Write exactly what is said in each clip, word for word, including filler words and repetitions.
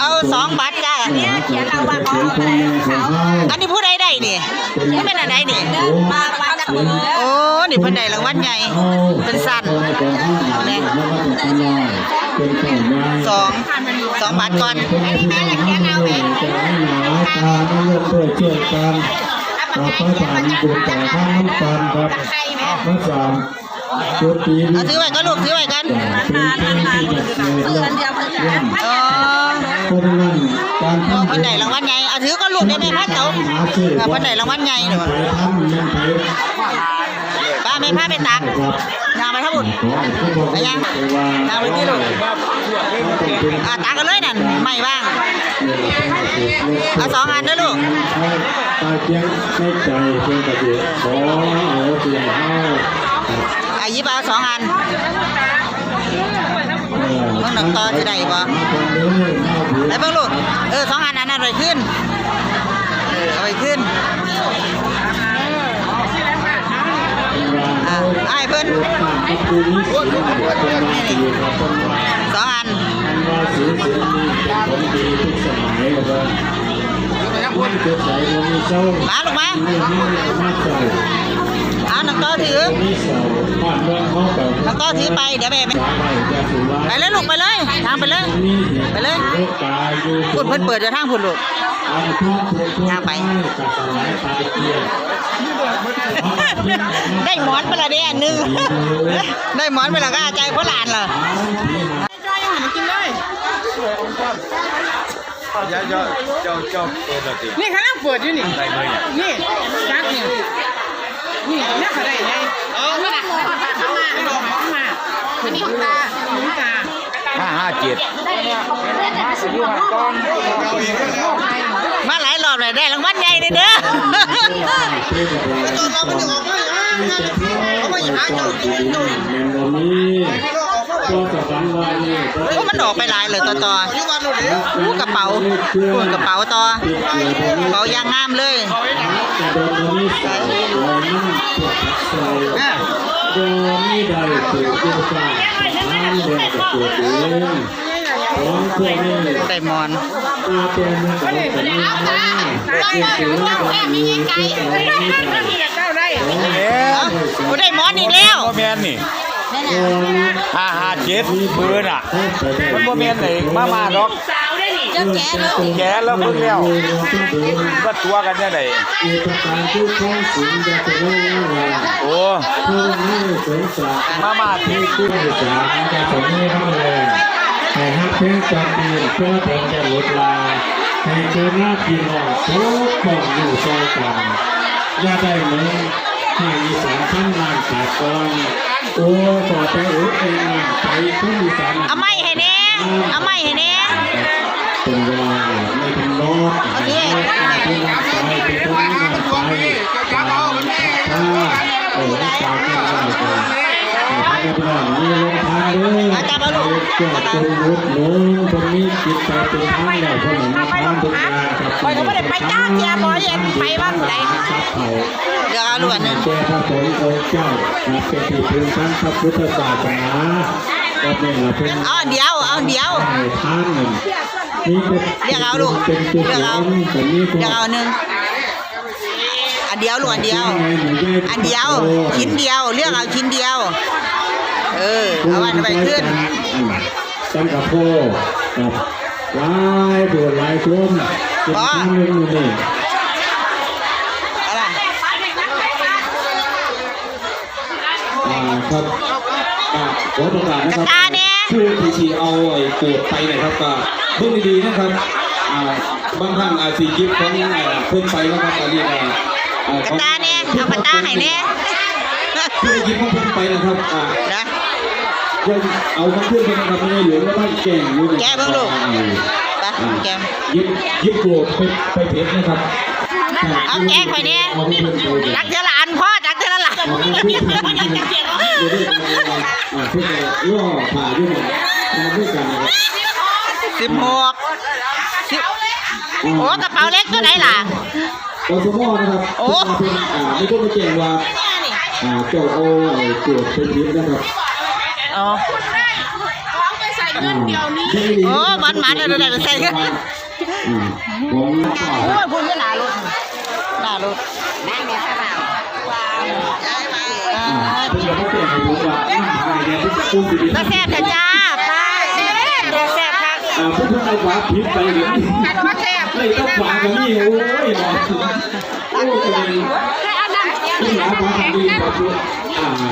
เอาสองบัตรจ้า เนี่ยเขียนเอาว่าของ อันนี้ผู้ใดได้นี่ มันเป็นอันใดนี่ โอ้ นี่เพิ่นได้รางวัลใหญ่ เป็นสั้น สอง สองบัตรก่อน เอาถือไว้ก่อนลูก ถือไว้ก่อน อ๋อ เพราะฉะนั้นการทำ เพิ่นได้รางวัลใหญ่ เอาถือก่อนลูก เดี๋ยวแม่พาเต๋า เออ เพิ่นได้รางวัลใหญ่เด้อ ป้าแม่พาไปตัก ย่างไปทางพุ้น ไปย่าง ย่างไปที่ลูก อ่ะ ตักกันเลยนั่น ไม่ว่าง เอาสองอันเด้อลูก ตาเจียงในใจเพิ่นก็สิขอเอาสิให้เฮา อ่ะ หยิบเอาสองอัน เบิ่งน้องต่อสิได้บ่ ไปเบิ่งลูก เออ สองอันอันนั้นไว้คืน เออ เอาไว้คืน อ่ะ อ้ายเพิ่น นี่ นี่ สองอัน อันว่าสีเสียงนี้เป็นของดีทุกสมัย แล้วก็มันเกิดใสบ่มีเศร้า มาลูกมา มาใส่ เอาน้องต่อถือ มีเศร้าบ้านเมืองเขาไป น้องต่อถือไป เดี๋ยวแม่ สาไหว้ยาสุรา ไปเลยลูก ไปเลย ทางไปเลย มีเหตุ ไปเลย โรคกายอยู่ พุ้นเพิ่นเปิดอยู่ทางพุ้นลูก อันทุกข์ทุกข์ ย่างไป ก็สลายไปเกลี้ยง ได้หมอนไปละเด้อันหนึ่ง ได้หมอนไปละก็ใจพ่อหลานเหรอ จอยหันกินเลย เจ้า เจ้า เจ้า เจ้าเปิดละติ นี่กำลังเปิดอยู่นี่ ได้เลยเนี่ย นี่จักนี่ นี่เนี่ยเขาได้ไง เอามา เอามา เอามา อันนี้ของตา ของตา ห้าห้าเจ็ด มาหลายรอบแล้ว ได้รางวัลใหญ่เลยเด้อ โอ้ มันออกไปหลายเลยต่อต่อ อู้ กระเป๋า อู้ กระเป๋าต่อ กระเป๋ายางงามเลย อ่ะ ได้หมอน เอ๊ะ กูได้หมอนอีกแล้ว บ่แม่นนี่ ห้าห้าเจ็ด เบอร์น่ะ มันบ่แม่นไอ้มาม่าดอก เจ้าแก่แล้ว แก่แล้วเบิ่งแล้ว ว่าตัวกันจังได๋ โอ้ มาม่าที่ ให้ฮักแพงจำปีน เพื่อแผนจะลดลา ให้เจ้าหน้าพี่น้องทุกคนอยู่ซอยกัน อย่าได้เหมือน ให้อีสานทั้งบ้านขาดก่อน โอ้ ต่อไปอุดเองไปทุกอีสาน เอาไม้ให้แน่ เอาไม้ให้แน่ เป็นว่าไม่เป็นรอด เอาสิ เป็นน้ำไป เป็นต้นน้ำไป ตา เออ ตาแก้วได้ก่อน ให้พี่น้องมีลงทานเด้อ เอาจับเอาลูก เจ้าจงอุดหนุน คนมีจิตใจเป็นทานแล้ว คนหนึ่งมาทานทุกอย่างครับ ข้อยก็บ่ได้ไปจ้าเที่ย บ่เห็นไปบ้างใด เลือกเอาลูกอันหนึ่ง แก่พระสงฆ์องค์เจ้า เป็นที่พึ่งทางพระพุทธศาสนา ก็เป็นละเป็น เอาอันเดียว เอาอันเดียว ให้ทานหนึ่ง มีแต่ เลือกเอาลูก เป็นกุศล เลือกเอา แต่มี เลือกเอาหนึ่ง อันเดียวลูก อันเดียว อันเดียว ชิ้นเดียว เลือกเอาชิ้นเดียว เออ เอาอันไปขึ้น สังกะโพครับ หลายผู้หลายคน เป็น อ๋อ ครั้งหนึ่งนี่ อะไร อ่า ครับ อ่า ขอประกาศนะครับ กระตาแน่ ผู้ที่สิเอาไอ้โกรธไปนะครับ ก็เบิ่งดีๆนะครับ อ่า บางท่านอาจสิหยิบของ อ่า เพิ่นไปนะครับ อันนี้ก็ อ่า กระตาแน่ เอากระตาให้แน่ ผู้หยิบของเพิ่นไปนะครับ อ่า นะ เอามาขึ้นไปนะครับ ไม่ได้หลวงแล้วบ้านแก่งอยู่เนี่ย แกะเบิ่งลูก อ่า ไป อ่า แกะ หยิบ หยิบโกรธไป ไปเผ็ดนะครับ เอาแกะข่อยแน่ เอาไปเพิ่นไป ตักเทื่อละอันพอ ตักเทื่อละหลาย เอาไปเพิ่นไป อ่า เพิ่นไปล่อผ่าอยู่เนี่ย มาด้วยกันนะครับ สิบหก สิบ โอ้ กระเป๋าเล็กตัวไหนล่ะ อสม นะครับ โอ้ เป็น อ่า มีคนมาแจ้งว่า อ่า เจ้าเอาไอ้ตรวจเป็นพิษนะครับ อ๋อ โอ้ มันๆ แล้วได้ไปใส่เงิน อืม ของ โอ้ย พูดไม่หนารถ หนารถ อ่า เพิ่นก็มาแจ้งให้ผมว่า น้ำหายแดงเพิ่นจะปรุงสิ ตาแซ่บแท้จ้า ป้า แซ่บ แซ่บคัก อ่า เพิ่นเอาฝาผิดไปเลย กัดมาแซ่บ เลยต้องฝากันนี่ โอ้ยเนาะ โอ้ย เป็นหาฝาทางนี้ครับ อ่า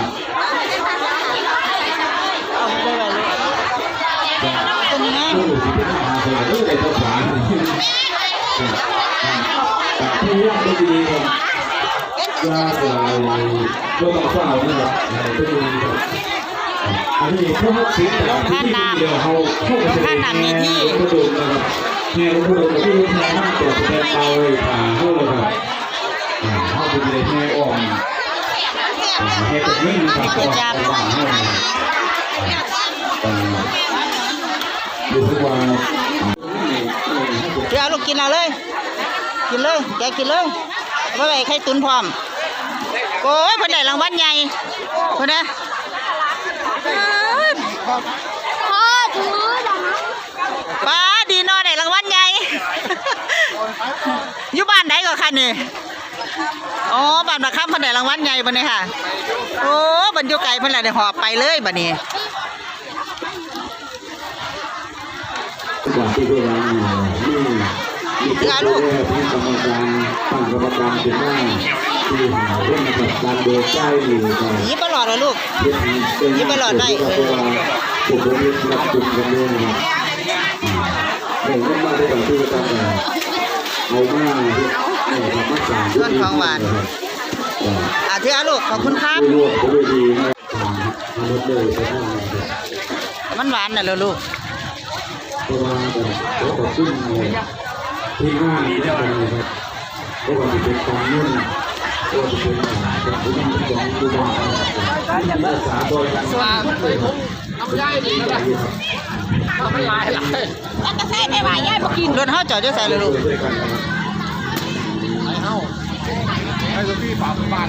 อันนี้พวกสิบแปด ลงท่าน้ำ เดี๋ยวเขาเข้าไป ลงท่าน้ำนี่ที่ แห่อุดมนะครับ แห่อุดมที่แห่น้ำตกแห่เตาเลย อ่า เข้าเลยครับ อ่า เข้าไปในแห่อ้อม อ่า แห่ตกนึ่งนะครับ อ้อมบ้านเข้าเลย อ่า รู้สึกว่า เดี๋ยวลูกกินเอาเลย กินเลย แกกินเลย เอาไปไว้ไข่ตุ๋นพร้อม โอ้ย เพิ่นได้รางวัลใหญ่ เพิ่นนะ พ่อถือ ป้า ดีเนาะ ได้รางวัลใหญ่ อยู่บ้านใดก่อนคะนี่ อ๋อ บ้านบักคำเพิ่นได้รางวัลใหญ่บัดนี้ค่ะ โอ้ เพิ่นอยู่ไกลเพิ่นละได้หอบไปเลยบัดนี้ กว่าที่จะวางอยู่นี่ นี่คือลูก ที่กรรมการตั้งกรรมการเป็นหน้าที่หาเรื่องกับการเดินใกล้อยู่ก่อน หยิบไปหลอดเลยลูก หยิบไปหลอดได้ เออ ผมก็เรียกรับจุดกันด้วยนะครับ อ่า เดี๋ยวมันมาได้ก่อนที่จะตั้งแต่เอามา เอามาสาม ส่วนของหวาน อ่า อ่ะ ถือเอาลูก ขอบคุณครับ รวมไปด้วยดีนะ มันหวานน่ะเหรอลูก เพราะว่าขอขอบคุณทีมงานนี้นะครับ เพราะว่าจะเป็นการเงิน เพราะว่าจะเป็นการเงินของผู้บริหาร ภาษาบริการ ส่วน มันหลายหลาย แล้วก็ใส่ไปว่าย้ายบ่กิน รถเฮาจอดอยู่ไสล่ะลูก ไปเฮา ไปกับพี่ฝากบ้าน